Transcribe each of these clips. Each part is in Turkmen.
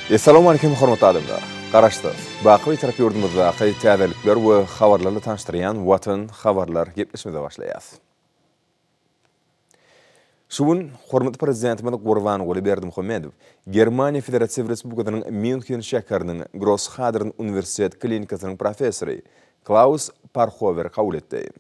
Essalawmaleýkim hormatly adamlar! Garaşsyz, baky Bitarap ýurdumyzdaky täzelikler we habarlarla tanyşdyrýan Watan habarlar gepleşigimize başlaýas. Şu gün hormatly Prezidentimiz Gurbanguly Berdimuhamedow Germaniýa Federatiw Respublikasynyň Mýunhen şäheriniň Grosshadern uniwersitet klinikasynyň professory Klaus Parhoweri kabul etdi.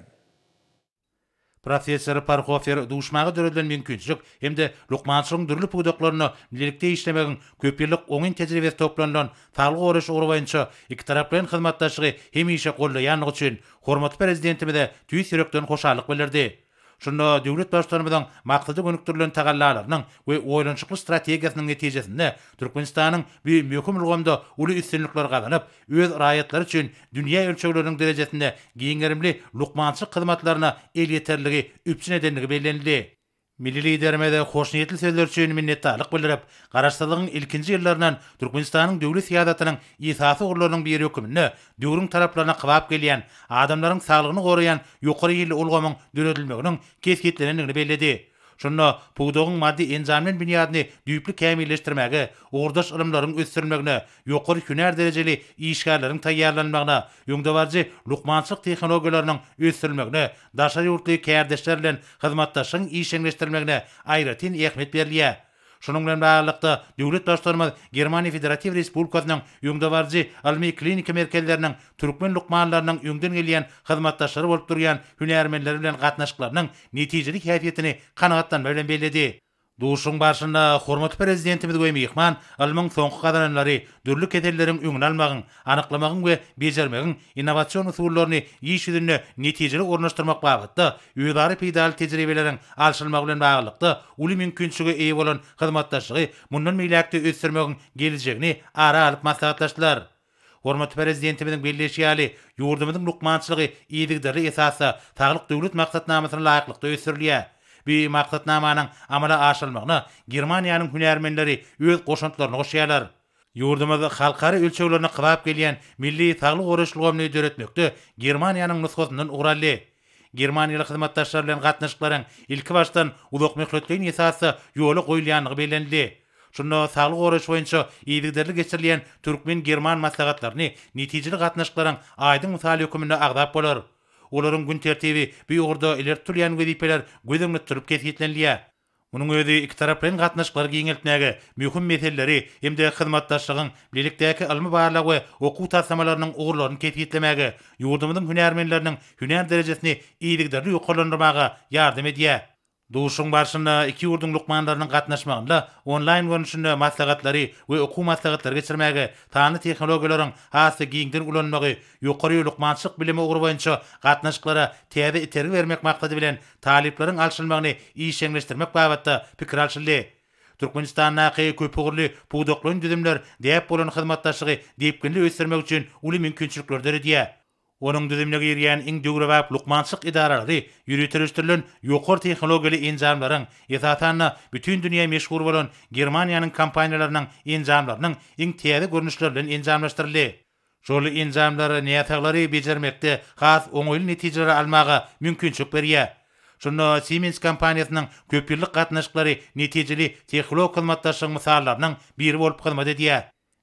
Professor Parhofer duşmaga döredilen mümkinçilik hem-de lukmançylygyň dürli pudaklarynda bilelikde işlemegiň köpýyllyk oňyn tejribesi toplanylan saglygy goraýyş ugry boýunça ikitaraplaýyn hyzmatdaşlygy hemişe goldaýandygy üçin hormatly Prezidentimize tüýs ýürekden hoşallyk bildirdi. Şunda döwlet Baştutanymyzyň maksada gönükdirilen tagallalarynyň we oýlanyşykly strategiýasynyň netijesinde Türkmenistanyň bu möhüm ulgamda uly üstünlikler gazanyp, öz raýatlary üçin dünýä ölçegleriniň derejesinde giň gerimli lukmançylyk hyzmatlaryna elýeterliligi üpjün edendigi bellenildi. Milli Liderimiz hoşniýetli sözler üçin minnetdarlyk bildirip, Garaşsyzlygyň ilkinji ýyllaryndan Türkmenistanyň döwlet syýasatynyň esasy ugurlarynyň biri hökmünde döwrüň talaplaryna kybap gelýän, adamlaryň saglygyny goraýan ýokary hilli ulgamyň döredilmeginiň kesgitlenendigini belledi. Şunda pudagyň maddy-enjamlaýyn binýadyny düýpli kämilleşdirmäge, ugurdaş ylymlaryň ösdürilmegine, ýokary hünär derejeli işgärleriň taýýarlanylmagyna, öňdebaryjy lukmançylyk tehnologiýalarynyň ösdürilmegine, daşary ýurtly kärdeşler bilen hyzmatdaşlygyň işjeňleşdirilmegine aýratyn ähmiýet berilýär. Şunuň bilen baglylykda, döwlet Baştutanymyz Germaniýa Federatiw Respublikasynyň öňdebaryjy ylmy-kliniki merkezleriniň türkmen lukmanlarynyň öňden gelýän hyzmatdaşlary bolup durýan hünärmenleri bilen gatnaşyklarynyň netijeli häsiýetini kanagatlanma bilen belledi. Duşuşygyň barşynda hormatly Prezidentimiz we myhman ylmyň soňky gazananlary, dürli keselleriň öňüni almagyň, anyklamagyň we bejermegiň innowasion usullaryny iş ýüzünde netijeli ornaşdyrmak babatda özara peýdaly tejribeleriň alşylmagy bilen baglylykda uly mümkinçilige eýe bolan hyzmatdaşlygy mundan beýläk-de ösdürmegiň geljegini ara alyp maslahatlaşdylar. Hormatly Prezidentimiziň belleýşi ýaly, ýurdumyzyň lukmançylygy yzygiderli esasda Saglyk Döwlet maksatnamasyna laýyklykda ösdürilýär. Bu maksatnamanyň amala aşyrylmagyna Germaniýanyň hünärmenleri öz goşantlaryny goşýarlar. Ýurdumyz halkara ölçeglerine kybap gelýän milli saglygy goraýyş ulgamyny döretmekde Germaniýanyň nusgasyndan ugur aldy. Germaniýaly hyzmatdaşlar bilen gatnaşyklaryň ilkibaşdan uzakmöhletleýin esasda ýola goýulýandygy bellenildi. Şunda saglygy goraýyş boýunça yzygiderli geçirilýän türkmen-german maslahatlaryny netijeli gatnaşyklaryň aýdyň mysaly höküminde agzap bolar. Olaryň gün tertibi bu ugurda ileri tutulýan wezipeler göz öňünde tutulyp kesgitlenilýär. Munuň özi ikitaraplaýyn gatnaşyklary giňeltmäge, möhüm meseleleri hem-de hyzmatdaşlygyň bilelikdäki ylmy-barlag we okuw taslamalarynyň ugurlaryny kesgitlemäge, ýurdumyzyň hünärmenleriniň hünär derejesini yzygiderli ýokarlandyrmaga ýardam edýär. Duşuşygyň barşynda iki ýurduň lukmanlarynyň gatnaşmagynda onlaýn görnüşinde maslahatlary we okuw maslahatlary geçirmäge, sanly tehnologiýalaryň has-da giňden ulanylmagy, ýokary lukmançylyk bilimi ugry boýunça gatnaşyklara täze itergi bermek maksady bilen talyplaryň alşylmagyny işjeňleşdirmek babatda pikir alşyldy. Türkmenistandaky köpugurly pudaklaýyn düzümler däp bolan hyzmatdaşlygy depginli ösdürmek üçin uly mümkinçilikleri döredýär. Onuň düzümine girýän iň döwrebap lukmançylyk edaralary ýöriteleşdirilen ýokary tehnologiýaly enjamlaryň, esasan-da, bütin dünýä meşhur bolan Germaniýanyň kompaniýalarynyň enjamlarynyň iň täze görnüşleri bilen enjamlaşdyryldy. Şol enjamlar näsaglary bejermekde has oňaýly netijeleri almaga mümkinçilik berýär. Şunda Siemens kompaniýasynyň köpýyllyk gatnaşyklary netijeli tehnologik hyzmatdaşlygyň mysallarynyň biri bolup hyzmat edýär.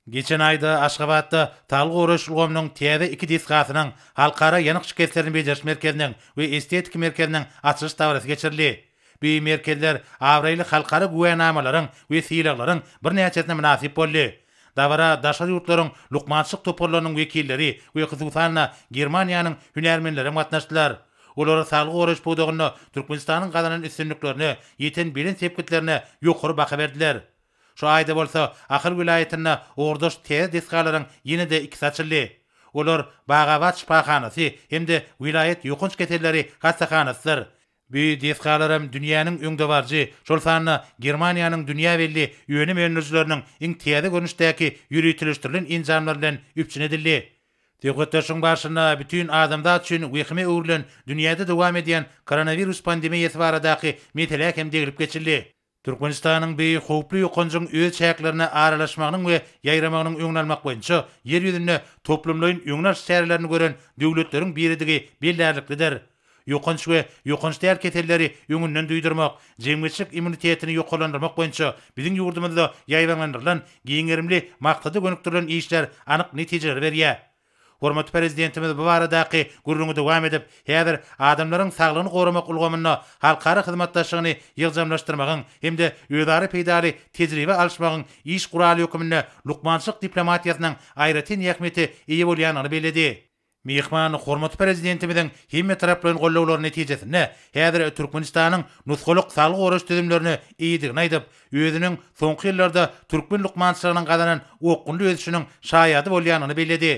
Geçen aýda Aşgabatda saglygy goraýyş ulgamynyň täze iki desgasynyň, Halkara ýanyk şikeslerini bejeriş merkeziniň we estetiki merkeziniň açylyş dabarasy geçirildi. Bu merkezler abraýly halkara güwänamalaryň we sylaglaryň birnäçesine mynasyp boldy. Dabara daşary ýurtlaryň lukmançylyk toparlarynyň wekilleri we hususan-da Germaniýanyň hünärmenleri hem gatnaşdylar. Olar saglygy goraýyş pudagynda Türkmenistanyň gazanan üstünliklerine, ýeten belent sepgitlerine ýokary baha berdiler. Şu aýda bolsa Ahal welaýatynda ugurdaş täze desgalaryň ýene-de ikisi açyldy. Olar Bagabat şypahanasy hem-de welaýat ýokanç keselleri hassahanasydyr. Bu desgalaram dünýäniň öňdebaryjy, şol sanda Germaniýanyň dünýä belli önüm öndürijileriniň iň täze görnüşdäki ýöriteleşdirilen enjamlar bilen üpjün edildi. Söhbetdeşligiň barşynda bütin adamzat üçin wehime öwrülen dünýäde dowam edýän koronawirus pandemiýasy baradaky meselä hem deglip geçildi. Türkmenistanyň bu howply ýokanjyň öz çäklerine aralaşmagynyň we ýaýramagynyň öňüni almak boýunça Ýer ýüzünde toplumlaýyn öňüni alyş çärelerini gören döwletleriň biridigi bellärliklidir. Ýokanç we ýokanç däl keselleri öňünden duýdurmak, jemgyýetçilik immunitetini ýokarlandyrmak boýunça biziň ýurdumyzda ýaýbaňlandyrylan giň gerimli maksada gönükdirilen işler anyk netijeleri berýär. Hormatly Prezidentimiz bu baradaky gürrüňi dowam edip, häzir adamlaryň saglygyny goramak ulgamynda halkara hyzmatdaşlygyny ýygjamlaşdyrmagyň hem-de özara peýdaly tejribe alyşmagyň iş guraly hökmünde lukmançylyk diplomatiýasynyň aýratyn ähmiýete eýe bolýandygyny belledi. Myhman hormatly Prezidentimiziň hemmetaraplaýyn gollawlary netijesinde häzir Türkmenistanyň nusgalyk saglygy goraýyş düzümlerine eýedigini aýdyp, özüniň soňky ýyllarda türkmen lukmançylygynyň gazanan okgunly ösüşiniň şaýady bolýandygyny belledi.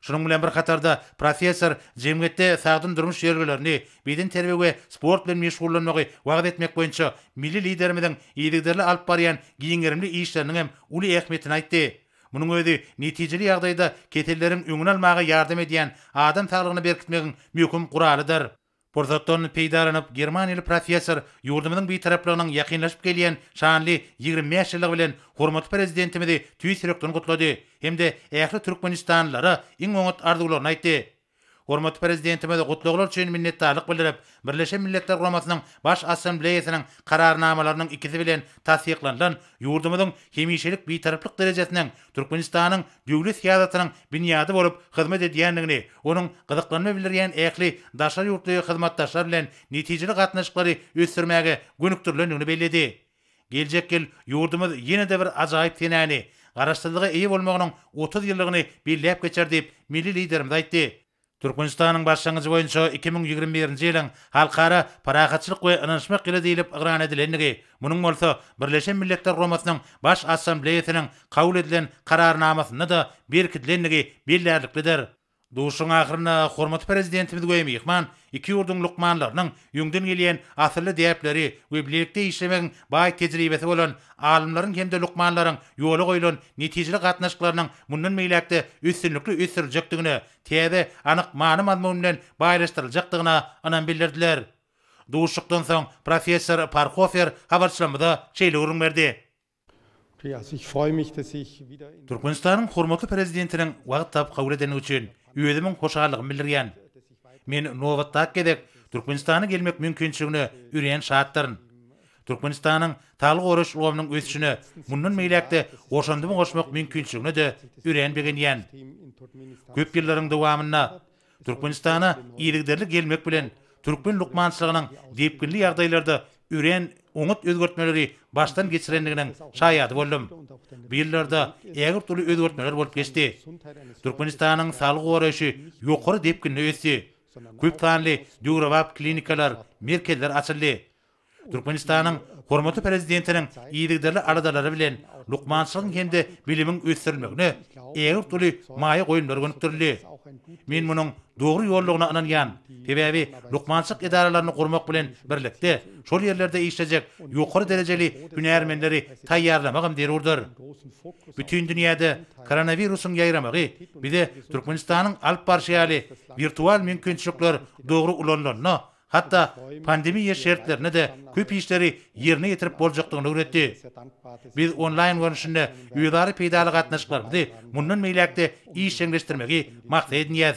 Şunuň bilen bir hatarda, professor jemgyýetde sagdyn durmuş ýörelgelerini, bedenterbiýe we sport bilen meşgullanmagy wagyz etmek boýunça milli Liderimiziň yzygiderli alyp barýan giň gerimli işleriniň hem uly ähmiýetini aýtdy. Munuň özi netijeli ýagdaýda keselleriň öňüni almaga ýardam edýän adam saglygyny berkitmegiň möhüm guralydyr. Pursatdan peýdalanyp, germaniýaly professor ýurdumyzyň Bitaraplygynyň ýakynlaşyp gelýän şanly 25 ýyllygy bilen hormatly Prezidentimizi tüýs ýürekden gutlady hem-de ähli türkmenistanlylara iň oňat arzuwlaryny aýtdy. Hormatly Prezidentimiz gutlaglar üçin minnetdarlyk bildirip, Birleşen Milletler Guramasynyň Baş Assambleýasynyň Kararnamalarynyň ikisi bilen tassyklanylan ýurdumyzyň hemişelik Bitaraplyk derejesiniň Türkmenistanyň döwlet syýasatynyň binýady bolup hyzmat edýändigini, onuň gyzyklanma bildirýän ähli daşary ýurtly hyzmatdaşlar bilen netijeli gatnaşyklary ösdürmäge gönükdirilendigini belledi. Geljek ýyl ýurdumyz ýene-de bir ajaýyp senäni, Garaşsyzlyga eýe bolmagynyň 30 ýyllygyny belläp geçer diýip, milli Liderimiz aýtdy. Türkmenistanyň başlangyjy boýunça 2021-nji ýylyň Halkara parahatçylyk we ynanyşmak ýyly diýlip yglan edilendigi, munuň bolsa Birleşen Milletler Guramasynyň Baş Assambleýasynyň kabul edilen Kararnamasynda-da berkidilendigi bellärliklidir. Duşuşygyň ahyrynda hormatly Prezidentimiz we myhman iki ýurduň lukmanlarynyň öňden gelýän asylly däpleri we bilelikde işlemegiň baý tejribesi bolan alymlaryň hem-de lukmanlaryň ýola goýlan netijeli gatnaşyklarynyň mundan beýläk-de üstünlikli ösdüriljekdigine, täze anyk many-mazmun bilen baýlaşdyryljakdygyna ynam bildirdiler. Duşuşykdan soň professor Parhofer habarçylarymyza şeýle gürrüň berdi. Türkmenistanyň hormatly Prezidentiniň wagt tapyp kabul edendigi üçin özümiň hoşallygymy bildirýän. Men nobatdaky gezek Türkmenistana gelmek mümkinçiligine örän şatdyryn. Türkmenistanyň saglygy goraýyş ulgamynyň ösüşine mundan beýläk-de goşandymy goşmak mümkinçiligine-de örän begenýän. Köp ýyllaryň dowamynda Türkmenistana yzygiderli gelmek bilen, türkmen lukmançylygynyň depginli ýagdaýlarda örän oňat özgertmeleri başdan geçirendiginiň şaýady boldum. Bu ýyllarda ägirt uly özgertmeler bolup geçdi. Türkmenistanyň saglygy goraýşy ýokary depginde ösdi. Köp sanly döwrebap klinikalar, merkezler açyldy. Türkmenistanyň hormatly Prezidentiniň yzygiderli aladalary bilen lukmançylygyň hem-de bilimiň ösdürilmegine ägirt uly maýa goýumlar gönükdirildi. Men munuň dogry ýoldugyna ynanýan, sebäbi lukmançylyk edaralaryny gurmak bilen birlikde, şol ýerlerde işlejek ýokary derejeli hünärmenleri taýýarlamagam zerurdyr. Bütin dünýäde koronawirusyň ýaýramagy bize Türkmenistanyň alyp barşy ýaly wirtual mümkinçilikler dogry ulanylanda, Hatda pandemiýa şertlerinde-de köp işleri ýerine ýetirip boljakdygyny öwretdi. Biz onlaýn görnüşinde özara peýdaly gatnaşyklarymyzy mundan beýläk-de işjeňleşdirmegi maksat edinýäs.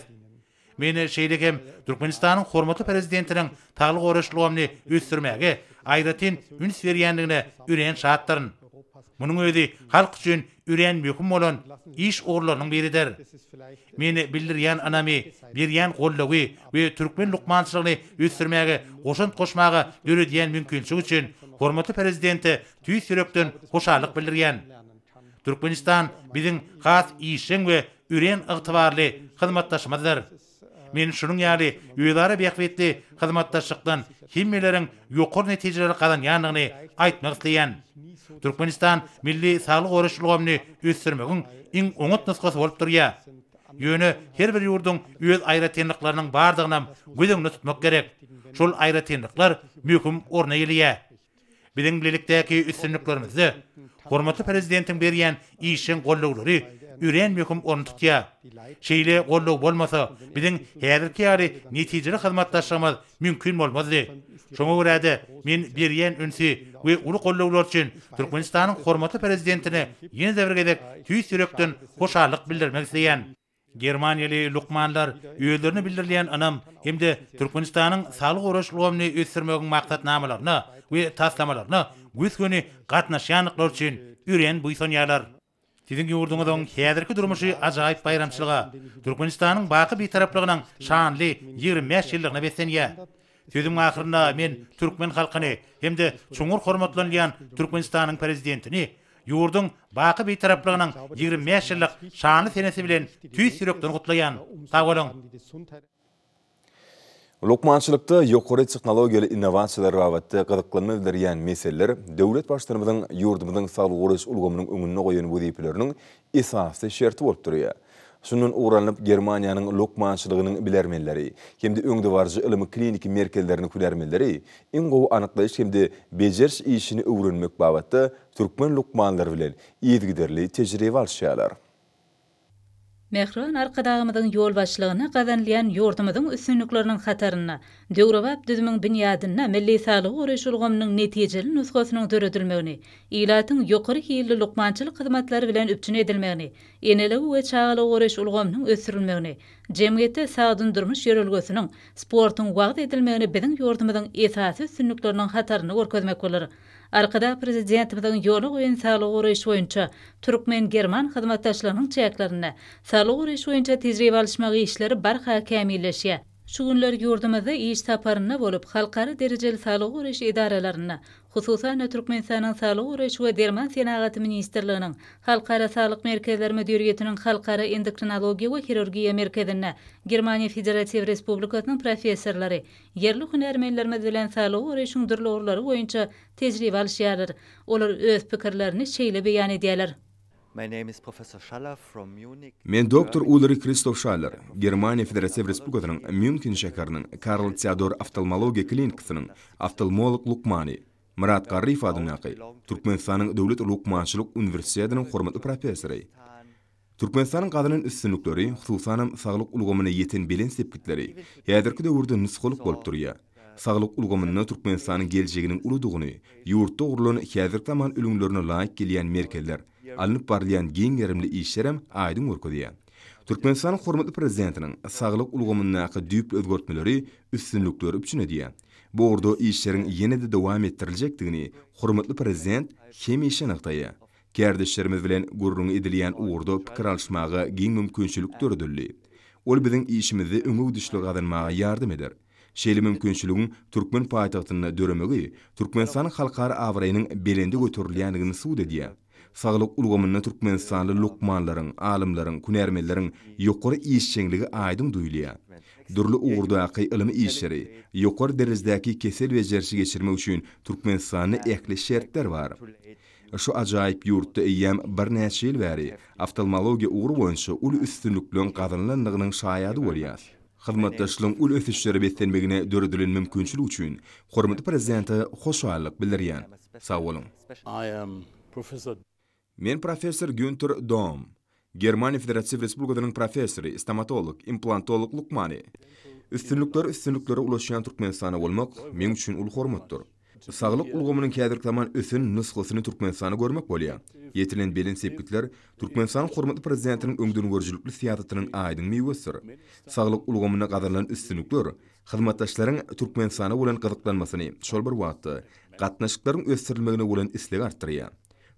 Men şeýle hem Türkmenistanyň hormatly Prezidentiniň saglygy goraýyş ulgamyny ösdürmäge aýratyn üns berýändigine örän şatdyryn. Munuň özi halk üçin örän möhüm bolan iş ugurlarynyň biridir. Men bildirýän ynamy, berýän goldawy we türkmen lukmançylygyny ösdürmäge goşant goşmaga döredýän mümkinçiligi üçin hormatly Prezidente tüýs ýürekden hoşallyk bildirýän. Türkmenistan biziň has işjeň we örän ygtybarly hyzmatdaşymyzdyr. Men şunuň ýaly özara bähbitli hyzmatdaşlykdan hemmeleriň ýokary netijeleri gazanýandygyny aýtmak isleýän. Türkmenistan milli saglygy goraýyş ulgamyny ösdürmegiň iň oňat nusgasy bolup durýar. Ýöne her bir ýurduň öz aýratynlyklarynyň bardygynam göz öňünde tutmak gerek. Şol aýratynlyklar möhüm orun eýeleýär. Biziň bilelikdäki üstünliklerimizde hormatly Prezidentiň berýän işjeň goldawlary örän möhüm orun tutýar. Şeýle goldaw bolmasa, biziň häzirki ýaly netijeli hyzmatdaşlygymyz mümkin bolmazdy. Şoňa görä-de, men berýän ünsi we uly goldawlary üçin Türkmenistanyň hormatly Prezidentine ýene-de bir gezek tüýs ýürekden hoşallyk bildirmek isleýän. Germaniýaly lukmanlar özlerine bildirilýän ynam hem-de Türkmenistanyň saglygy goraýyş ulgamyny ösdürmegiň maksatnamalaryna we taslamalaryna gös-göni gatnaşýandyklary üçin örän buýsanýarlar. Siziň ýurduňyzyň häzirki durmuşy ajaýyp baýramçylyga, Türkmenistanyň baky Bitaraplygynyň şanly 25 ýyllygyna beslenýär. Sözümiň ahyrynda men türkmen halkyny hem-de çuňňur hormatlanylýan Türkmenistanyň Prezidentini ýurduň baky Bitaraplygynyň 25 ýyllyk şanly senesi bilen tüýs ýürekden gutlaýan. Sag boluň! Lukmançylykda ýokary tehnologiýaly innowasiýalar babatda gyzyklanma bildirýän meseleler döwlet Baştutanymyzyň ýurdumyzyň saglygy goraýyş ulgamynyň öňünde goýan wezipeleriniň esasy şerti bolup durýar. Şundan ugur alnyp, Germaniýanyň lukmançylygynyň bilermenleri hem-de öňdebaryjy ylmy-kliniki merkezleriniň hünärmenleri iň gowy anyklaýyş hem-de bejeriş işini öwrenmek babatda türkmen lukmanlary bilen yzygiderli tejribe alyşýarlar. Mähriban Arkadagymyzyň ýolbaşçylygynda gazanylýan ýurdumyzyň üstünlikleriniň hatarynda döwrebap düzümiň binýadynda milli saglygy goraýyş ulgamynyň netijeli nusgasynyň döredilmegini, ilatyň ýokary hilli lukmançylyk hyzmatlary bilen üpjün edilmegini, eneligi we çagalygy goraýyş ulgamynyň ösdürilmegini, jemgyýetde sagdyn durmuş ýörelgesiniň, sportuň wagyz edilmegini biziň ýurdumyzyň esasy üstünlikleriniň hatarynda görkezmek bolar. Arkadag Prezidentimiziň ýola goýan saglygy goraýyş boýunça türkmen-german hyzmatdaşlygynyň çäklerinde saglygy goraýyş boýunça tejribe alyşmak işleri barha kämilleşýär. Şu günler ýurdumyzda iş saparynda bolup, halkara derejeli saglygy goraýyş edaralarynda, hususan-da, Türkmenistanyň Saglygy goraýyş we derman senagaty ministrliginiň Halkara saglyk merkezleri müdiriýetiniň Halkara endokrinologiýa we hirurgiýa merkezinde Germaniýa Federatiw Respublikasynyň professorlary, Ýerli hünärmenlerimiz bilen saglygy goraýşyň dürli ugurlary boýunça tejribe alyşýarlar. Olar öz pikirlerini şeýle beýan edýärler. My name is Professor Schaller from Munich, Men doktor Ulrich Kristof Schaller, Germaniýa Federatiw Respublikasynyň Mýunhen şäheriniň Karl Theodor oftalmologiýa klinikasynyň oftalmolog lukmany, Myrat Garryýew adyndaky Türkmenistanyň Döwlet lukmançylyk uniwersitetiniň hormatly professory. Türkmenistanyň gazanan üstünlikleri, hususanam saglyk ulgamynda ýeten belent sepgitleri häzirki döwürde nusgalyk bolup durýar. Saglyk ulgamynda Türkmenistanyň geljeginiň uludygyny ýurtda gurlan häzirki zaman ülňülerine laýyk gelýän merkezler, alnyp barylýan giň gerimli işlerem aýdyň görkezýär. Türkmenistanyň hormatly Prezidentiniň saglyk ulgamyndaky düýpli özgertmeleri üstünlikleri üpjün edýär. Bu ugurda işleriň ýene-de dowam etdiriljekdigini hormatly Prezident hemişe nygtaýar. Kärdeşlerimiz bilen gürrüňi edilýän ugurda pikir alyşmaga giň mümkinçilik döredildi. Ol biziň işimizde öňe gidişligi gazanmaga ýardam eder. Şeýle mümkinçiligiň türkmen paýtagtynda döremegi Türkmenistanyň halkara abraýynyň belende göterilýändigini subut edýär. Saglyk ulgamynda türkmenistanly lukmanlaryň, alymlaryň, hünärmenleriň ýokary işjeňligi aýdyň duýulýar. Dürli ugurdaky ylmy işleri, ýokary derejedäki kesel bejerişi geçirmek üçin Türkmenistanda ähli şertler bar. Şu ajaýyp ýurtda eýýäm birnäçe ýyl bäri oftalmologiýa ugry boýunça uly üstünlikleň gazanylandygynyň şaýady bolýas. Hyzmatdaşlygyň uly ösüşlere beslenmegine döredilen mümkinçilik üçin hormatly Prezidente hoşallyk bildirýän. Sag boluň! Men professor Günter Dohm. Germaniýa Federatiw Respublikasynyň professory, stomatolog, implantolog lukmany. Üstünlikler üstünliklere ulaşýan Türkmenistanda bolmak meň üçin uly hormatdyr. Saglyk ulgamynyň häzirki zaman ösen nusgasyny Türkmenistanda görmek bolýar. Ýetilen belent sepgitler Türkmenistanyň hormatly Prezidentiniň öňdengörüjilikli syýasatynyň aýdyň miwesidir. Saglyk ulgamynda gazanylan üstünlikler hyzmatdaşlaryň Türkmenistana bolan gyzyklanmasyny, şol bir wagtda, gatnaşyklaryň ösdürilmegine bolan islegi artdyrýar.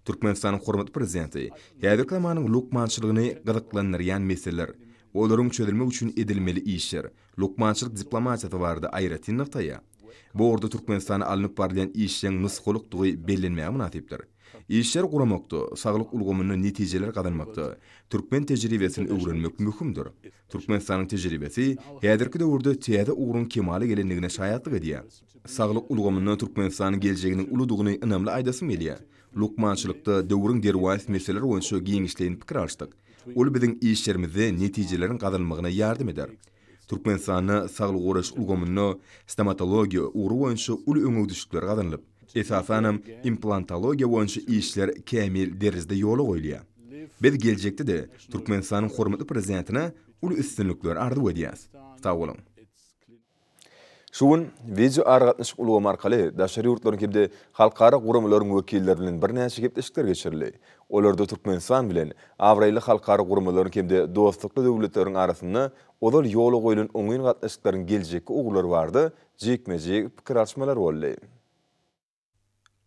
Türkmenistanyň hormatly Prezidenti häzirki zamanyň lukmançylygyny gyzyklandyrýan meseleler we olaryň çözülmegi üçin edilmeli işler, lukmançylyk diplomatiýasy barada aýratyn nygtaýar. Bu ugurda Türkmenistanda alnyp barylýan işleň nusgalykdygy bellenmäge mynasypdyr. Işleri guramakda, saglyk ulgamynda netijeler gazanmakda türkmen tejribesini öwrenmek möhümdir. Türkmenistanyň tejribesi häzirki döwürde täze ugruň kemala gelendigine şaýatlyk edýär. Saglyk ulgamynda Türkmenistanyň geljeginiň uludygyny ynamly aýdasym gelýär. Lukmançylykda döwrüň derwaýys meseleleri boýunça giňişleýin pikir alyşdyk. Ol biziň işlerimizde netijeleriň gazanylmagyna ýardam eder. Türkmenistanda saglygy goraýyş ulgamynda stomatologiýa ugry boýunça uly öňegidişlikler gazanylyp, esasanam implantologiýa boýunça işler kämil derejede ýola goýulýar. Biz geljekde-de Türkmenistanyň hormatly Prezidentine uly üstünlikleri arzuw edýäris. Sag boluň! Şu gün wideoaragatnaşyk ulgamy arkaly daşary ýurtlaryň hem-de halkara guramalaryň wekilleri bilen birnäçe gepleşikler geçirildi. Olarda Türkmenistan bilen abraýly halkara guramalaryň hem-de dostlukly döwletleriň arasynda ozal ýola goýlan oňyn gatnaşyklaryň geljekki ugurlary barada jikme-jik pikir alyşmalar boldy.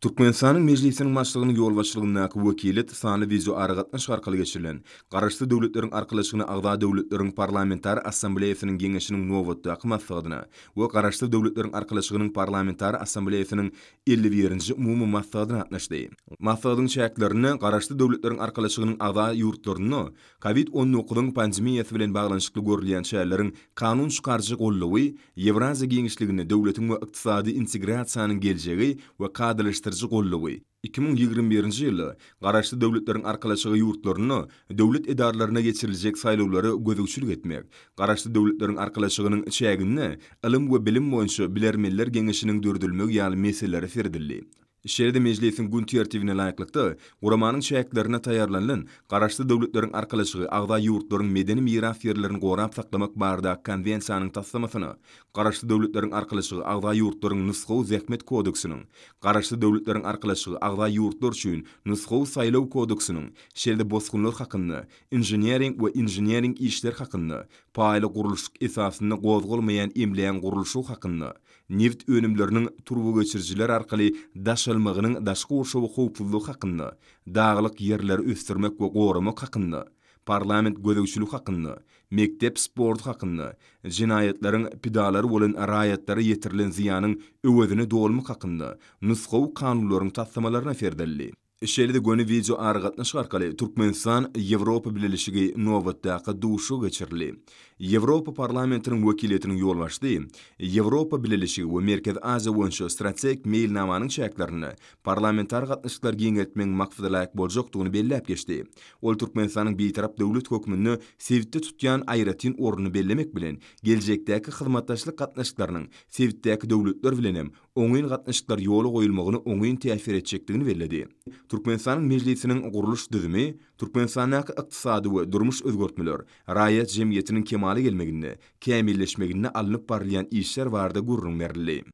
Türkmenistanyň Mejlisiniň Başlygynyň ýolbaşçylygyndaky wekiliýet sanly wideoaragatnaşyk arkaly geçirilen Garaşsyz Döwletleriň Arkalaşygyna agza döwletleriň Parlamentara Assambleýasynyň Geňeşiniň nobatdaky maslahatyna we Garaşsyz Döwletleriň Arkalaşygynyň Parlamentara Assambleýasynyň 51-nji umumy maslahatyna gatnaşdy. Maslahatyň çäklerinde Garaşsyz Döwletleriň Arkalaşygynyň agza ýurtlarynda Kowid on dokuzyň pandemiýasy bilen baglanyşykly görülýän çäreleriň kanun çykaryjy goldawy, Ýewraziýa giňişliginde döwletiň we ykdysady integrasiýanyň geljegi we kadalaşdyryjy goldawy, 2021-nji ýylda Garaşsyz Döwletleriň Arkalaşygy ýurtlarynda döwlet edaralaryna geçiriljek saýlawlara gözegçilik etmek, Garaşsyz Döwletleriň Arkalaşygynyň çäginde ylym we bilim boýunça bilermenler geňeşiniň döredilmegi ýaly meselelere seredildi. Şeýle-de mejlisiň gün tertibine laýyklykda, guramanyň çäklerinde taýýarlanylan Garaşsyz Döwletleriň Arkalaşygy agza ýurtlaryň medeni miras ýerlerini gorap saklamak baradaky Konwensiýanyň taslamasyna, Garaşsyz Döwletleriň Arkalaşygy agza ýurtlaryň Nusgawy zähmet kodeksiniň, Garaşsyz Döwletleriň Arkalaşygy agza ýurtlar üçin Nusgawy saýlaw kodeksiniň, şeýle-de Bosgunlar hakynda, Inženering we inženering işleri hakynda, Paýly gurluşyk esasynda gozgalmaýan emlägiň gurluşygy hakynda, Nebit önümleriniň turbageçirijiler arkaly daşalmagynyň daşky gurşawa howpsuzlygy hakynda, Daglyk ýerleri ösdürmek we goramak hakynda, Parlament gözegçiligi hakynda, Mekdep sporty hakynda, Jenaýatlaryň pidalary bolan raýatlara ýetirilen zyýanyň öwezini dolmak hakynda nusgawy kanunlaryň taslamalaryna serdildi. Şeýle-de göni wideoaragatnaşyk arkaly Türkmenistan, Ýewropa Bileleşigi nobatdaky duşuşygy geçirildi. Ýewropa Parlamentiniň wekiliýetiniň ýolbaşçysy Ýewropa Bileleşigi we Merkezi Aziýa boýunça strategik meýilnamanyň çäklerinde parlamentar gatnaşyklary giňeltmegiň maksadalaýyk boljakdygyny belläp geçdi. Ol Türkmenistanyň Bitarap döwlet hökmünde sebitde tutýan aýratyn ornuny bellemek bilen, geljekdäki hyzmatdaşlyk gatnaşyklarynyň sebitdäki döwletler bilen hem oňyn gatnaşyklar ýola goýulmagyna oňyn täsir etjekdigini belledi. Türkmenistanyň Mejlisiniň gurluş düzümi, Türkmenistandaky ykdysady we durmuş özgertmeler, raýat jemgyýetiniň kemala gelmeginde, kämilleşmeginde alnyp barylýan işler barada gürrüň berildi.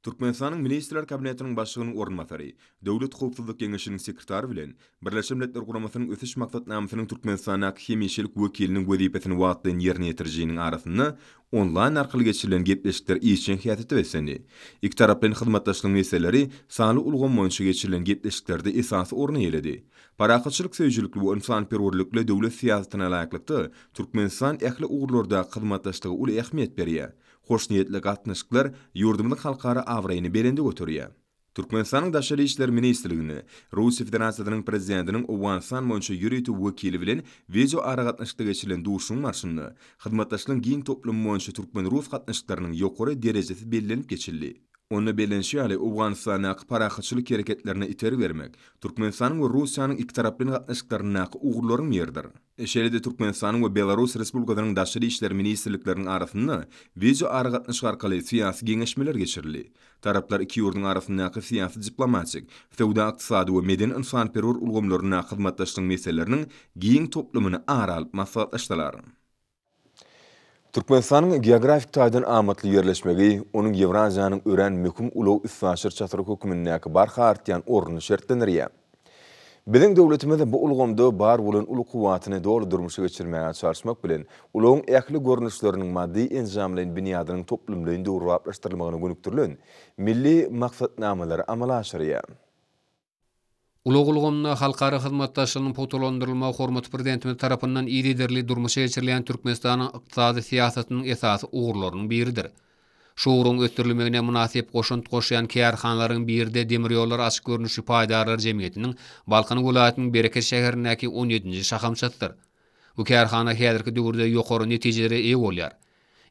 Türkmenistanyň Ministrler Kabinetiniň Başlygynyň orunbasary, Döwlet howpsuzlyk geňeşiniň sekretary bilen Birleşen Milletler Guramasynyň Ösüş Maksatnamasynyň Türkmenistandaky hemişelik wekiliniň wezipesini wagtlaýyn ýerine ýetirijiniň arasynda onlaýn arkaly geçirilen gepleşikler işjeň häsiýete beslendi. Ikitaraplaýyn hyzmatdaşlygyň meseleleri sanly ulgam boýunça geçirilen gepleşiklerde esasy orny eýeledi. Parahatçylyk söýüjilikli we ynsanperwerlikli döwlet syýasatyna laýyklykda, Türkmenistan ähli ugurlardaky hyzmatdaşlyga uly ähmiýet berýär. Hoşniýetli gatnaşyklar ýurdumyzyň halkara abraýyny belende göterýär. Türkmenistanyň Daşary işler ministrliginde Russiýa Federasiýasynyň Prezidentiniň Owganystan boýunça ýörite wekili bilen wideoaragatnaşykda geçirilen duşuşygyň barşynda hyzmatdaşlygyň giň toplumy boýunça türkmen-rus gatnaşyklarynyň ýokary derejesi bellenip geçildi. Onda bellenişi ýaly, Owganystandaky parahatçylyk hereketlerine itergi bermek Türkmenistanyň we Russiýanyň ikitaraplaýyn gatnaşyklaryndaky ugurlaryň biridir. Şeýle-de Türkmenistanyň we Belarus Respublikasynyň Daşary işler ministrlikleriniň arasynda wideoaragatnaşyk arkaly syýasy geňeşmeler geçirildi. Taraplar iki ýurduň arasyndaky syýasy-diplomatik, söwda-ykdysady we medeni-ynsanperwer ulgamlaryndaky hyzmatdaşlygyň meseleleriniň giň toplumyny ara alyp maslahatlaşdylar. Türkmenistanyň geografik taýdan amatly ýerleşmegi onuň Ýewraziýanyň örän möhüm ulag-üstaşyr çatrygy hökmündäki barha artýan ornuny şertlendirýär. Biziň döwletimiz bu ulgamda bar bolan uly kuwwatyny doly durmuşa geçirmäge çalyşmak bilen, ulagyň ähli görnüşleriniň maddy-enjamlaýyn binýadynyň toplumlaýyn döwrebaplaşdyrylmagyna gönükdirilen milli maksatnamalary amala aşyrýar. Ulag ulgamynda halkara hyzmatdaşlygynyň pugtalandyrylmagy hormatly Prezidentimiz tarapyndan yzygiderli durmuşa geçirilýän Türkmenistanyň ykdysady syýasatynyň esasy ugurlarynyň biridir. Şu ugruň ösdürilmegine mynasyp goşant goşýan kärhanalaryň biri-de Demirýollary açyk görnüşli paýdarlar jemgyýetiniň Balkan welaýatynyň Bereket şäherindäki on ýedinji şahamçasydyr. Bu kärhana häzirki döwürde ýokary netijelere eýe bolýar.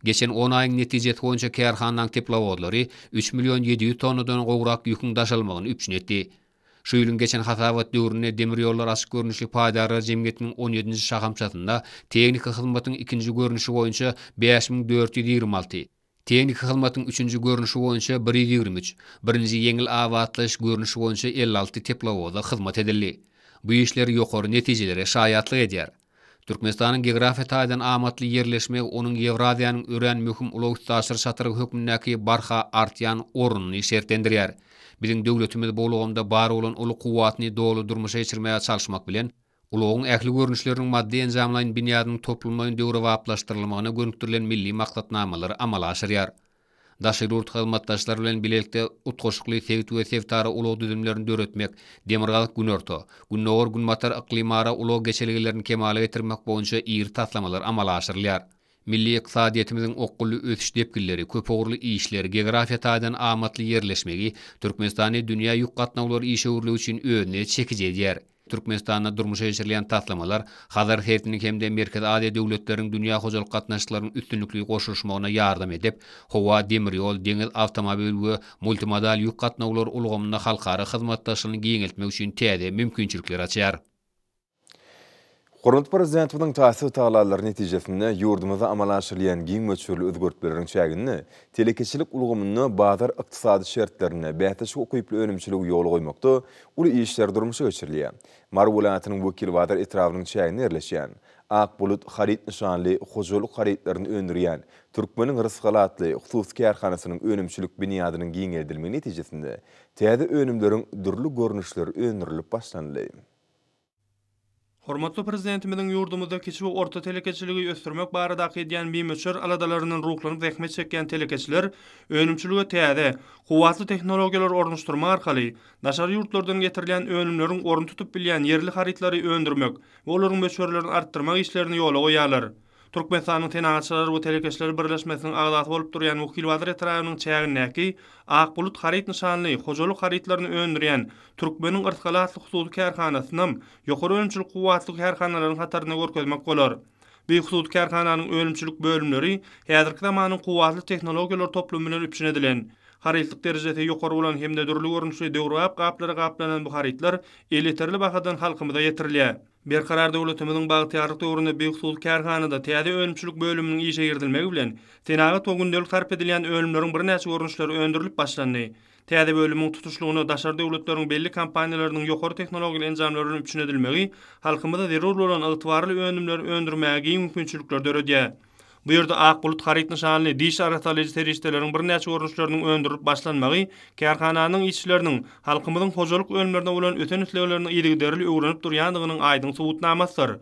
Geçen on aýyň netijesi boýunça kärhananyň teplowozlary üç million 700 tonnadan gowrak ýüküň daşalmagyny üpjün etdi. Şu ýylyň geçen hasabat döwründe Demir ýollar açyk görnüşli paýdarlar jemgyýetiniň on ýedinji şahamçasynda tehniki hyzmatyň ikinji görnüşi boýunça 5426, tehniki hyzmatyň üçünji görnüşi boýunça bir 123, birinji ýeňil abatlaýyş görnüşi boýunça 56 teplowoza hyzmat edildi. Bu işler ýokary netijelere şaýatlyk edýär. Türkmenistanyň geografiýa taýdan amatly ýerleşmegi onuň Ýewraziýanyň örän möhüm ulag-üstaşyr çatrygy hökmündäki barha artýan ornuny şertlendirýär. Biziň döwletimiz bu ulgamda bar bolan uly kuwwatyny doly durmuşa geçirmäge çalyşmak bilen, ulagyň ähli görnüşleriniň maddy-enjamlaýyn binýadynyň toplumlaýyn döwrebaplaşdyrylmagyna gönükdirilen milli maksatnamalary amala aşyrýar. Daşary ýurt hyzmatdaşlar bilen bilelikde utgaşykly sebit we sebitara ulag düzümlerini döretmek, Demirgazyk-Günorta, Gündogar-Günbatar yklymara ulag geçelgelerini kemala getirmek boýunça iri taslamalar amala aşyrylýar. Milli ykdysadyýetimiziň okgunly ösüş depginleri, köpugurly işler, geografiýa taýdan amatly ýerleşmegi Türkmenistany dünýä ýük gatnawlary işewürligi üçin özüne çekiji edýär. Türkmenistanda durmuşa geçirilýän taslamalar Hazar sebitiniň hem-de Merkezi Aziýa döwletleriniň dünýä hojalyk gatnaşyklarynyň üstünlikli goşulyşmagyna ýardam edip, howa, demir ýol, deňiz, awtomobil we multimodal ýük gatnawlary ulgamynda halkara hyzmatdaşlygyny giňeltmek üçin täze mümkinçilikleri açýar. Hormatly Prezidentimiziň taýsyz tagallalary netijesinde ýurdumyzda amala aşyrylýan giň möçberli özgertmeleriň çäginde telekeçilik ulgamynda bazar ykdysady şertlerinde bäsleşige ukyply önümçiligi ýola goýmakda uly işler durmuşa geçirilýär. Mary welaýatynyň Wekilbazar etrabynyň çäginde ýerleşýän Ak bulut haryt nyşanly hojalyk harytlaryny öndürýän Türkmeniň rysgaly atly hususy kärhanasynyň önümçilik binýadynyň giňeldilmegi netijesinde täze önümleriň dürli görnüşleri öndürilip başlanyldy. Hormatly Prezidentimiziň ýurdumyzda kiçi we orta telekeçiligi ösdürmek baradaky edýän bimöçber aladalaryndan ruhlanyp zähmet çekýän telekeçiler önümçilige täze, kuwwatly tehnologiýalary ornaşdyrmak arkaly, daşary ýurtlardan getirilýän önümleriň ornuny tutup bilýän ýerli harytlary öndürmek we olaryň möçberlerini artdyrmak işlerini ýola goýýarlar. Türkmenistanyň Senagatçylar we telekeçiler birleşmesiniň agzasy bolup durýan Wekilbazar etrabynyň çägindäki Ak bulut haryt nyşanly hojalyk harytlaryny öndürýän Türkmeniň yrsgaly atly hususy kärhanasynam ýokary önümçilik kuwwatly kärhanalaryň hatarynda görkezmek bolar. Bu hususy kärhananyň önümçilik bölümleri häzirki zamanyň kuwwatly tehnologiýalar toplumy bilen üpjün edilen. Harytlyk derejesi ýokary bolan hem-de dürli görnüşli döwrebap gaplara gaplanan bu harytlar elýeterli bahadan halkymyza ýetirilýär. Berkarar döwletimiziň bagtyýarlyk döwründe bu hususy kärhanada täze önümçilik bölüminiň işe girizilmegi bilen, senagat we gündelik sarp edilýän önümleriň birnäçe görnüşleri öndürilip başlandy. Täze bölümiň tutuşlygyna daşary döwletleriň belli kompaniýalarynyň ýokary tehnologiýaly enjamlary bilen üpjün edilmegi halkymyza zerur bolan ygtybarly önümleri öndürmäge giň mümkinçilikleri döredýär. Bu ýerde Ak bulut haryt nyşanly diş arassalaýjy serişdeleriň birnäçe görnüşleriniň öndürilip başlanmagy kärhananyň işçileriniň halkymyzyň hojalyk önümlerine bolan ösen isleglerini yzygiderli öwrenip durýandygynyň aýdyň subutnamasydyr.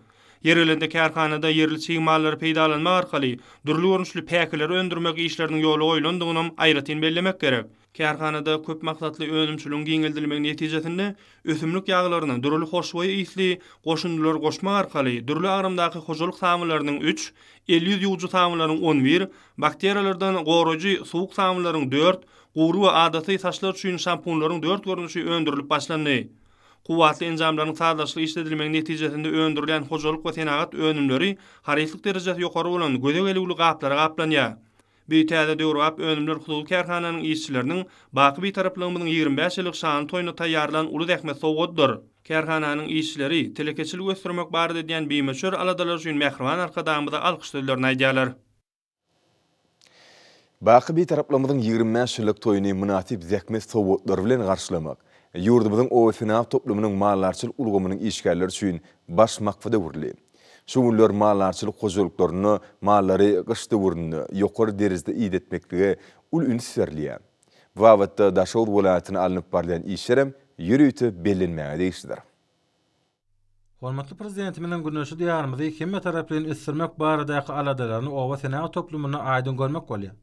Ýeri gelende kärhanada ýerli çig mallary peýdalanmak arkaly dürli görnüşli päkileri öndürmek işleriniň ýola goýlandygynam aýratyn bellemek gerek. Kärhanada köp maksatly önümçiligiň giňeldilmegi netijesinde ösümlik ýaglaryna dürli hoşboý ysly goşundylary goşmak arkaly dürli agramdaky hojalyk sabynlarynyň üç, el-ýüz ýuwujy sabynlaryň on bir, bakteriýalardan goraýjy suwuk sabynlaryň dört, gury we adaty saçlar üçin şampunlaryň dört görnüşi öndürilip başlandy. Kuwwatly enjamlaryň sazlaşykly işledilmegi netijesinde öndürilýän hojalyk we senagat önümleri harytlyk derejesi ýokary bolan göze gelüwli gaplara gaplanýar. Bu täze döwrebap önümler hususy kärhananyň işçileriniň baky Bitaraplygymyzyň 25 ýyllyk şanly toýuna taýýarlan uly zähmet sowgadydyr. Kärhananyň işçileri telekeçiligi ösdürmek barada edýän bimöçber aladalary üçin mähriban Arkadagymyza alkyş sözlerini aýdýarlar. Baky Bitaraplygymyzyň 25 ýyllyk toýuny mynasyp zähmet sowgatlary bilen garşylamak ýurdumyzyň obasenagat toplumynyň maldarçylyk ulgamynyň işgärleri üçin baş maksada öwrüldi. Şu günler maldarçylyk hojalyklarynda mallary gyş döwründe ýokary derejede idetmeklige uly üns berilýär. Bu babatda Daşoguz welaýatynda alnyp barylýan işlerem ýörite bellenmäge degişlidir. Hormatly Prezidentimiziň güneşli Diýarymyzy hemmetaraplaýyn ösdürmek baradaky aladalaryny oba senagat toplumynda aýdyň görmek bolýar.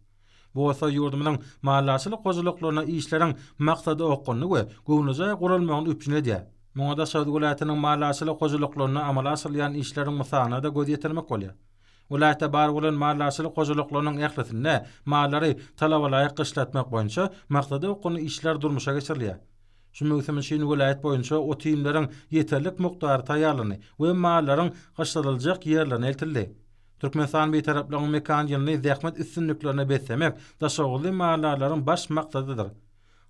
Bu bolsa ýurdumyzyň maldarçylyk hojalyklarynda işleriň maksada okgunly we göwnejaý guralmagyny üpjün edýär. Muňa Daşoguz welaýatynyň maldarçylyk hojalyklarynda amala aşyrylýan işleriň mysalynda-da göz ýetirmek bolýar. Welaýatda bar bolan maldarçylyk hojalyklarynyň ählisinde mallary talabalaýyk gyşlatmak boýunça maksada okgunly işler durmuşa geçirilýär. Şu möwsüm üçin welaýat boýunça ot-iýmleriň ýeterlik mukdary taýýarlandy we mallaryň gyşladyljak ýerlerine eltildi. Türkmenistan Bitaraplygyň mekan ýylyny zähmet üstünliklerine beslemek daşoguzly maldarlaryň baş maksadydyr.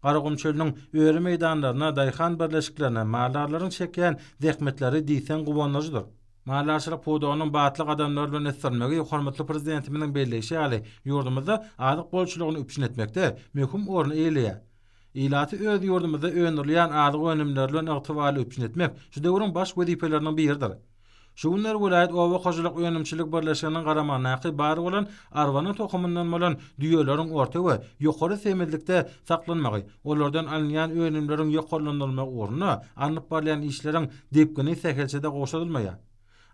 Garagum çölüniň öri meýdanlarynda daýhan birleşiklerinde maldarlaryň çekýän zähmetleri diýseň guwandyryjydyr. Maldarçylyk pudagynyň batly gadamlar bilen ösdürilmegi hormatly Prezidentimiziň belleýşi ýaly, ýurdumyzda azyk bolçulygyny üpjün etmekde möhüm orny eýeleýär. Ilaty öz ýurdumyzda öndürilýän azyk önümleri bilen ygtybarly üpjün etmek şu döwrüň baş wezipeleriniň biridir. Şu günler welaýat oba hojalyk önümçilik birleşiginiň garamagyndaky bar bolan arwana tohumyndan bolan düýeleriň orta we ýokary semizlikde saklanmagy, olardan alynýan önümleriň ýokarlandyrylmagy ugrunda alnyp barylýan işleriň depgini sähelçe-de gowşadylmaýar.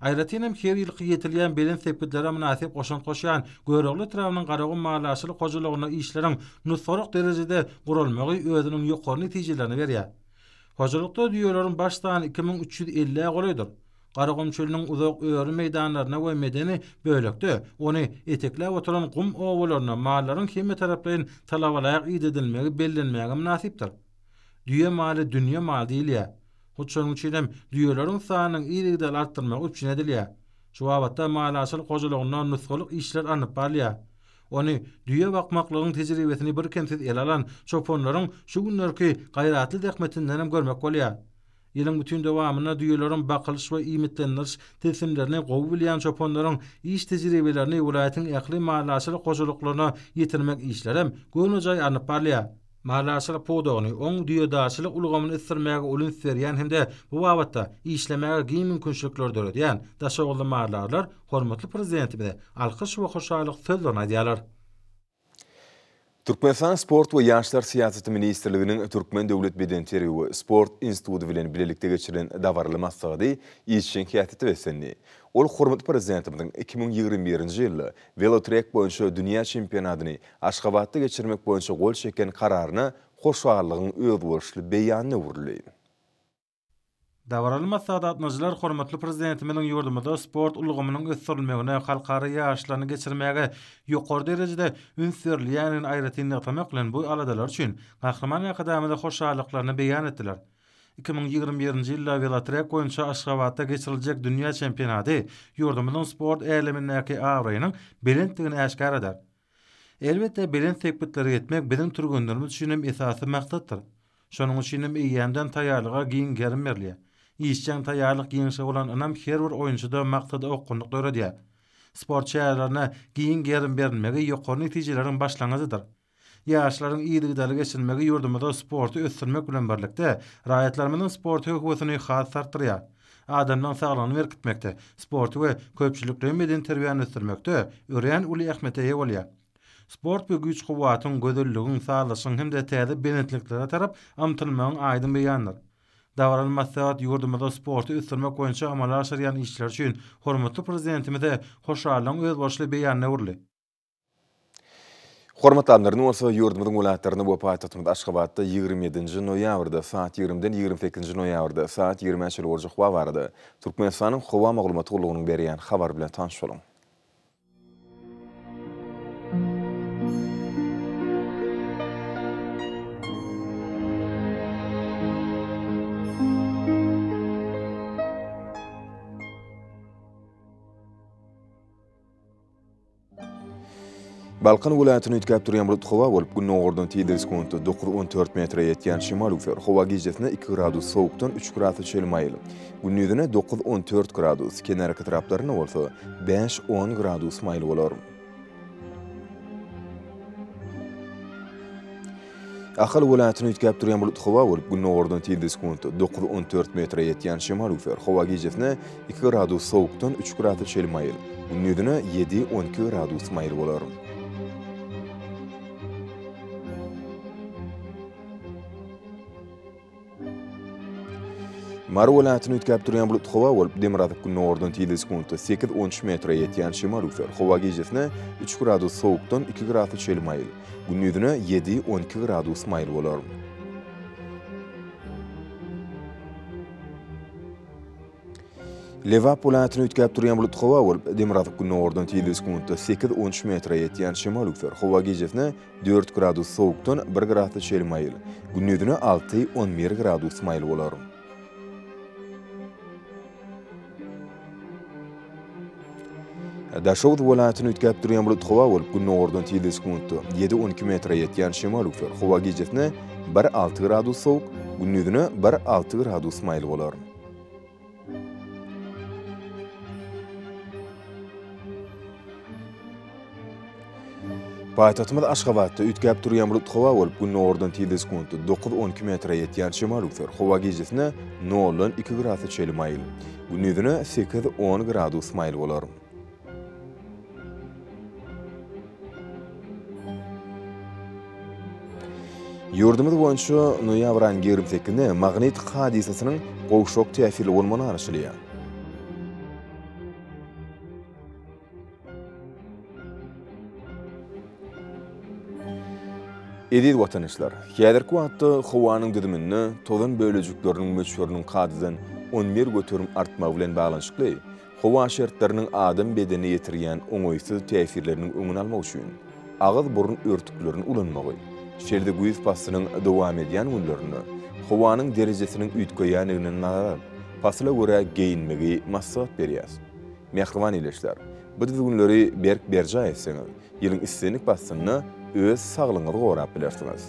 Aýratyn hem her ýylky ýetilýän belent sepgitlere mynasyp goşant goşýan Görogly etrabynyň Garagum maldarçylyk hojalygynda işleriň nusgalyk derejede guralmagy özüniň ýokary netijelerini berýär. Hojalykda düýeleriň baş sany 2350-ä golaýdyr. Garagum çölüniň uzak öri meýdanlarynda we medeni bölekde ony etekläp oturan gum obalarynda mallaryň hemmetaraplaýyn talabalaýyk idedilmegi bellenmäge mynasypdyr. Düýe maly dünýe maly diýilýär. Hut şonuň üçin hem düýeleriň sanynyň yzygiderli artdyrylmagy üpjün edilýär. Şu babatda maldarçylyk hojalygynda nusgalyk işler alnyp barylýar. Ony düýe bakmaklygyň tejribesini birkemsiz ele alan çopanlaryň şu günlerki gaýratly zähmetindenem görmek bolýar. Ýylyň bütin dowamynda düýeleriň bakylyş we iýmitlendiriş tilsimlerini gowy bilýän çopanlaryň iş tejribelerini welaýatyň ähli maldarçylyk hojalyklaryna ýetirmek işlerem göwnejaý alnyp barylýar. Maldarçylyk pudagyny, oň düýedarçylyk ulgamyny ösdürmäge uly üns berýän hem-de bu babatda işlemäge giň mümkinçilikleri döredýän daşoguzly maldarlar hormatly Prezidentimize alkyş we hoşallyk sözlerini aýdýarlar. Türkmenistanyň Sport we ýaşlar syýasaty ministrliginiň Türkmen döwlet bedenterbiýe we sport instituty bilen bilelikde geçirilen dabaraly maslahady işjeň häsiýete beslendi. Ol hormatly Prezidentimiziň 2021-nji ýylda welotrek boýunça dünýä çempionatyny Aşgabatda geçirmek boýunça gol çeken Kararyna hoşallygyň özboluşly beýanyna öwrüldi. Dabaraly maslahata gatnaşyjylar hormatly Prezidentimiziň ýurdumyzda sport ulgamynyň ösdürilmegine, halkara ýaryşlaryny geçirmäge ýokary derejede üns berilýändigini aýratyn nygtamak bilen, bu aladalar üçin Gahryman Arkadagymyza hoşallyklaryny beýan etdiler. 2021-nji ýylda welotrek boýunça Aşgabatda geçiriljek dünýä çempionaty ýurdumyzyň sport älemindäki abraýynyň belentdigini äşgär eder. Elbetde, belent sepgitlere ýetmek biziň türgenlerimiz üçin hem esasy maksatdyr. Şonuň üçin hem eýýämden taýýarlyga giň gerim berilýär. Işjeň taýýarlyk ýeňşe bolan ynam her bir oýunçyda maksada okgunlyk döredýär. Sport çärelerine giň gerim berilmegi ýokary netijeleriň başlangyjydyr. Ýaryşlaryň yzygiderli geçirilmegi ýurdumyzda sporty ösdürmek bilen birlikde, raýatlarymyzyň sporta höwesini has artdyrýar. Adamlaryň saglygyny berkitmekde, sporty we köpçülikleýin bedenterbiýäni ösdürmekde örän uly ähmiýete eýe bolýar. Sport bu güýç-kuwwatyň, gözelligiň, sazlaşygyň hem-de täze belentliklere tarap ymtylmagyň aýdyň beýanydyr. Dabaraly maslahat ýurdumyzda sporty ösdürmek boýunça amala aşyrýan işleri üçin hormatly Prezidentimize hoşallygyň özboluşly beýanyna öwrüldi. Hormatly adamlar, indi bolsa ýurdumyzyň welaýatlarynda we paýtagtymyz Aşgabatda 27-nji noýabrda saat 20-den 28-nji noýabrda saat 20-ä çenli boljak howa barada Türkmenistanyň Howa maglumat gullugynyň berýän habary bilen tanyş boluň. Balkan welaýatynda üýtgäp durýan bulutly howa bolup, gündogardan tizligi sekuntda dokuz-on dört metre ýetýän şemal üwser. Howa gijesine iki gradus sowukdan üç grasa çenli maýyl. Gündizine dokuz-on dört gradus, kenarýaka etraplarynda bolsa bäş-on gradus maýyl bolar. Ahal welaýatynda üýtgäp durýan bulutly howa bolup, gündogardan tizligi sekuntda dokuz-on dört metre ýetýän şemal üwser. Howa gijesine iki gradus sowukdan üç grasa çenli maýyl, gündizine ýedi-on iki gradus maýyl bolar. Mary welaýatynda üýtgäp durýan bulutly howa bolup, demirgazyk-gündogardan tizligi sekuntda sekiz-on üç metre ýetýän şemal üwser. Howa gijesine üç gradus sowukdan iki grasa çenli maýyl, gündizine ýedi-on iki gradus maýyl bolar. Lebap welaýatynda üýtgäp durýan bulutly howa bolup, demirgazyk-gündogardan tizligi sekuntda sekiz-on üç metre ýetýän şemal üwser. Howa gijesine dört gradus sowukdan bir grasa çenli maýyl, gündizine alty-on bir gradus maýyl bolar. Daşoguz welaýatynda üýtgäp durýan bulutly howa bolup, gündogardan tizligi sekuntda ýedi-on iki metre ýetýän şemal üwser. Howa gijesine bir-alty gradus sowuk, gündizine bir-alty gradus maýyl bolar. Paýtagtymyz Aşgabatda üýtgäp durýan bulutly howa bolup, gündogardan tizligi sekuntda dokuz-on iki metre ýetýän şemal öwser. Howa gijesine noldan iki grasa çenli maýyl, gündizine sekiz-on gradus maýyl bolar. Ýurdumyz boýunça noýabr aýynyň 28-inde magnit hadysasynyň gowşak täsirli bolmagyna garaşylýar. Eziz watandaşlar, häzirki wagtda howanyň düzüminde tozan bölejikleriniň möçberiniň kadadan 11% artmagy bilen baglanyşykly Howa şertleriniň adam bedenine ýetirýän oňaýsyz täsirleriniň öňüni almak üçin agyz-burun örtüklerini ulanmagy, şeýle-de güýz paslynyň dowam edýän günlerinde howanyň derejesiniň üýtgeýändigini nazara alyp, pasyla görä geýinmegi maslahat berýäris. Mähriban ildeşler, bu düzgünleri berk berjaý etseňiz, ýylyň islendik paslynda öz saglygyňyzy gorap bilersiňiz.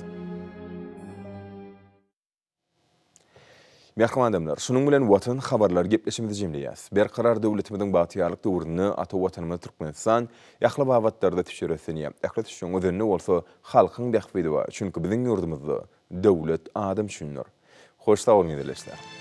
Mähriban adamlar, şunuň bilen Watan habarlary gepleşigimizi jemleýäs. Berkarar döwletimiziň bagtyýarlyk döwründe ata Watanymyz Türkmenistan ähli babatlarda ösüşlere ösdünýär. Ähli ösüşiň özeninde bolsa halkyň bähbidi bar. Çünki biziň ýurdumyzda döwlet adam üçindir. Hoş sag boluň ildeşler.